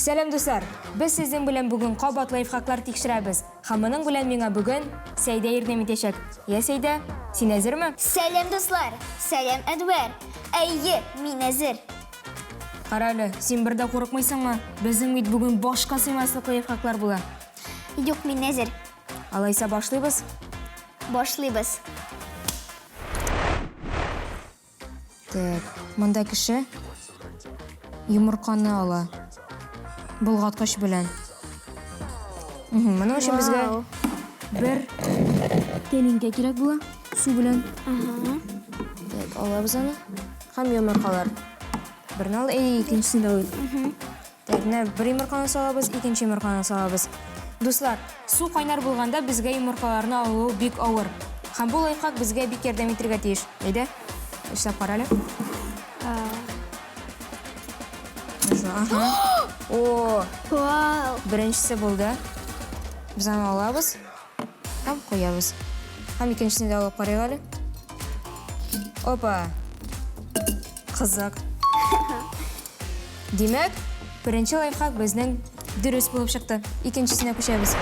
Сәлам, дуслар! Без сезнең белән бүген кабат лайфхаклар тикшерәбез. Һәм моның белән миңа бүген Сәйдә ярдәм итәчәк. Я, Сәйдә, син әзерме? Сәлам, дуслар! Сәлам, Әнвәр! Әйе, мин әзер. Кара әле, син бер дә курыкмыйсыңмы? Безнең бит бүген башка сыймаслык лайфхаклар була. Юк, мин әзер. Алайса башлыйбыз? Башлыйбыз. Так, монда кеше йомырканы ала. Болгаткыч белән. Моның өчен безгә бер тәлинкә кирәк була, су белән. Так, алабыз аны. Һәм йомыркалар. Берне ал, әй, икенчесен дә алыйк. Так, менә бер йомырканы салабыз, икенче йомырканы салабыз. Дуслар, су кайнар булганда безгә йомыркаларны алу бик авыр. Һәм бу лайфхак безгә бик ярдәм итергә тиеш. Әйдә, эшләп кара әле. Ага. О! Вау! Беренчесе булды. Без аны алабыз һәм куябыз. Һәм икенчесен дә алып карыйк әле. Опа! Кызык. Димәк, беренче лайфхак безнең дөрес булып чыкты. Икенчесенә күчәбез.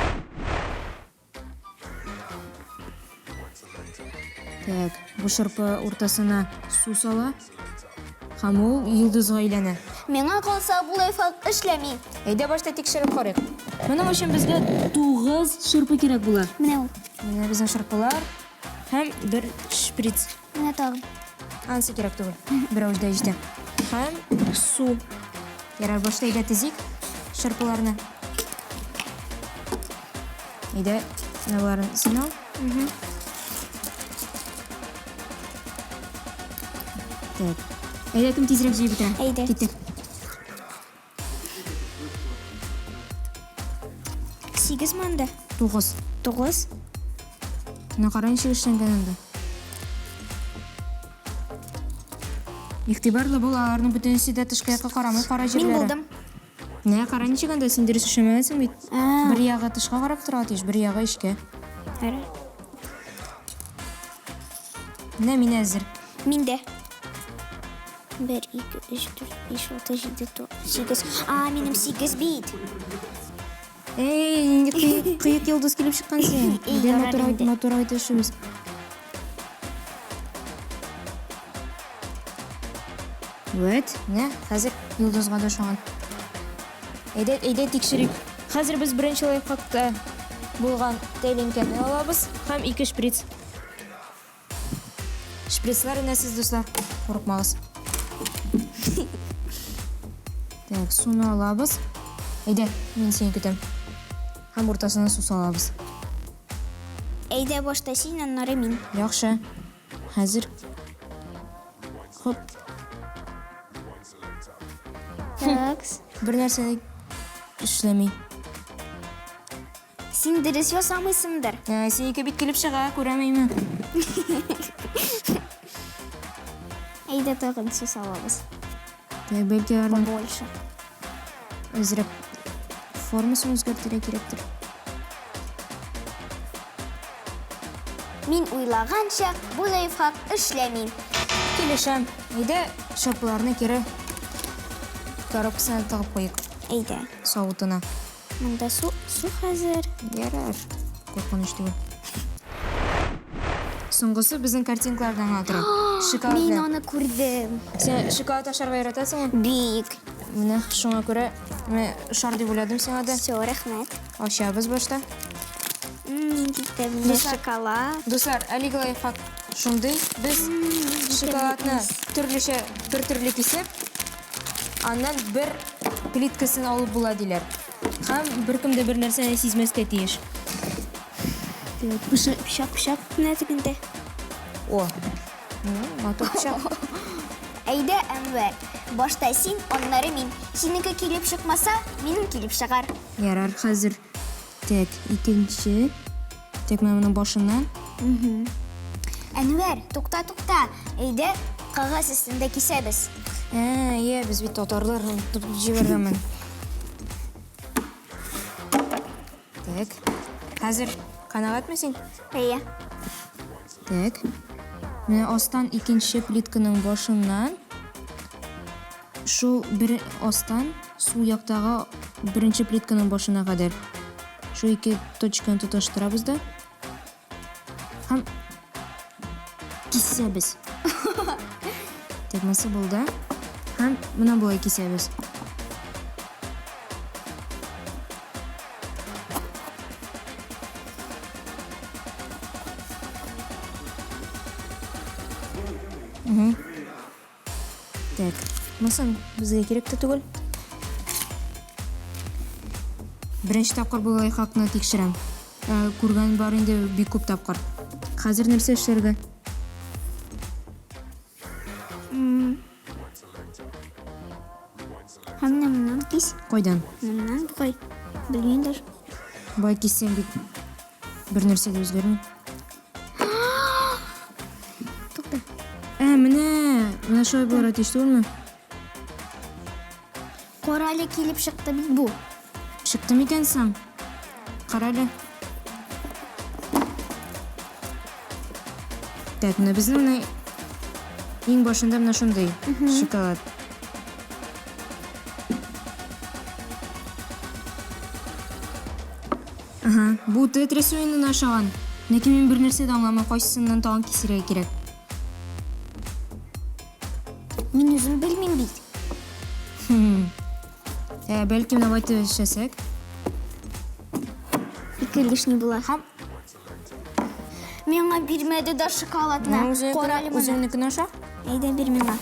Так, бу шырпы уртасына су сала. Һәм ул йолдызга әйләнә. Миңа калса, бу лайфхак эшләми. Әйдә башта тикшереп карыйк. Моның өчен безгә 9 шырпы кирәк була. Менә ул. Менә безнең шырпылар һәм бер шприц. Менә тагын. Ансы кирәк түгел. Берәү дә җитә. Һәм су. Ярар, башта әйдә тезик шырпыларны. Әйдә, менә син ал. Так. Әйдә, кем тизрәк җыеп бетерә? Әйдә. Киттек. Сигезме анда? Тугыз. Тугыз. Менә кара ничек эшләнгән анда. Игътибарлы бул, аларның бөтенесе дә тышкы якка карамый, кара җирләре. Мин булдым. Менә кара ничек анда, син дөрес эшләмәгәнсең бит. А. Бер ягы тышка карап тора тиеш, бер ягы эчкә. Ярар. Менә мин әзер. Мин дә. Бер, ике, өч, дүрт, биш, алты, җиде, тугыз, сигез. А, минем сигез бит. Эй, нинди кыек, кыек йолдыз килеп чыккан син. Эй, Әйдә ярар матур, инде. матур айтышыбыз. Вәт, менә хәзер йолдызга да ошаган. Әйдә, әйдә тикшерик. Хәзер без беренче лайфхакта булган тәлинкәне алабыз һәм ике шприц. Шприцлар энәсез, дуслар, курыкмагыз. Так, суны алабыз. Әйдә, мин сине көтәм. Һәм уртасына су салабыз. Әйдә башта син, аннары мин. Яхшы. Хәзер. Хоп. Так. Бер нәрсә дә эшләми. Син дөрес ясамыйсыңдыр. Ә, синеке бит килеп чыга, күрәмме? Әйдә тагын су салабыз. Так, бәлки аларның Побольше. әзрәк формасын үзгәртергә кирәктер. Мин уйлаганча, бу лайфхак эшләми. Килешәм. Әйдә, шырпыларны кире коробкасына тыгып куйык. Әйдә. Савытына. Монда су, су хәзер. Ярар. Куркыныч түгел. Соңгысы безнең картинкалардан гына тора. Шоколад Мин белән. аны күрдем. Син шоколад ашарга яратасыңмы? Бик. Менә шуңа күрә менә шар дип уйладым сиңа да. Все, рәхмәт. Ачабыз башта. Нинди тәмле Дуслар. шоколад. Дуслар, әлеге лайфхак шундый. Без шоколадны төрлечә бер төрле кисеп, аннан бер плиткасын алып була диләр. Һәм беркем дә бер нәрсәне сизмәскә тиеш. Пычак, пычак, пычак менә тегендә. О, матур пычак. Әйдә, Әнвәр, башта син, аннары мин. Синеке килеп чыкмаса, минем килеп чыгар. Ярар, хәзер. Так, икенче. Так, менә моның башыннан. Әнвәр, тукта, тукта. Әйдә, кәгазь өстендә кисәбез. Ә, иә, без бит татарлар, онытып җибәргәнмен. Так. Хәзер канәгатьме син? Әйе. Так. Менә астан икенче плитканың башыннан. Шул бер астан сул яктагы беренче плитканың башына кадәр. Шул ике точканы тоташтырабыз да. Һәм кисәбез. Так, монысы булды. Һәм менә болай кисәбез. Угу. Так, монысын безгә кирәк тә түгел. Беренче тапкыр бу лайфхакны тикшерәм. Ә, күргән бар инде бик күп тапкыр. Хәзер нәрсә эшләргә? Һәм менә моннан кис. Кайдан? Моннан кой. Белмим даже. Болай киссәң бит бер нәрсә дә үзгәрми. Тукта. Ә, менә, менә шулай булырга тиеш түгелме? Корале килеп чыкты бит бу. Чыкты микән соң? Кара әле. Так, менә безнең менә иң башында менә шундый шоколад. Ага, бу Тетрис уенына ошаган. Ләкин мин бер нәрсә дә аңламыйм, кайсысыннан тагын кисергә кирәк. Мин үзем белмим бит. Хм. Ә, бәлки менә болай итеп эшләсәк. Ике лишний була. Һәм Миңа бирмәде дә шоколадны. Кара әле моны. Үзеңнекен аша. Әйдә бир миңа.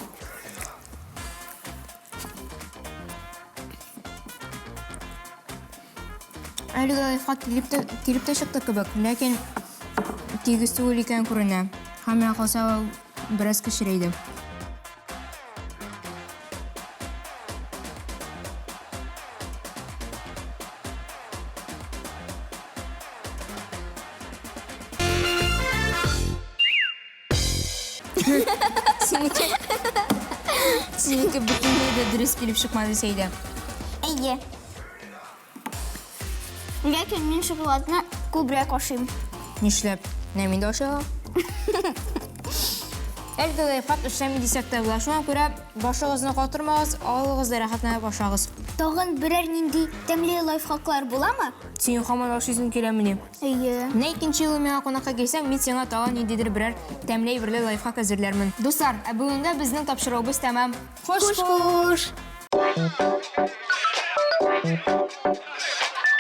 Әлеге лайфхак килеп тә, килеп тә чыкты кебек, ләкин тигез түгел икән күренә. Һәм миңа калса, ул бераз кечерәйде. Синеке Синеке бөтенләй дә дөрес килеп чыкмады, Сәйдә. Әйе. Ләкин мин шоколадны күбрәк ашыйм. Нишләп? Менә мин дә ашый алам. Әлеге лайфхак эшләми дисәк тә була. Шуңа күрә башыгызны катырмагыз, алыгыз да рәхәтләнеп ашагыз. Тагын берәр нинди тәмле лайфхаклар буламы? Синең һаман ашыйсың киләмени? Әйе. Менә икенче юлы миңа кунакка килсәң, мин сиңа тагын ниндидер берәр тәмле әйберле лайфхак әзерләрмен. Дуслар, ә бүгенгә безнең тапшыруыбыз тәмам. Хуш-хуш! Хуш!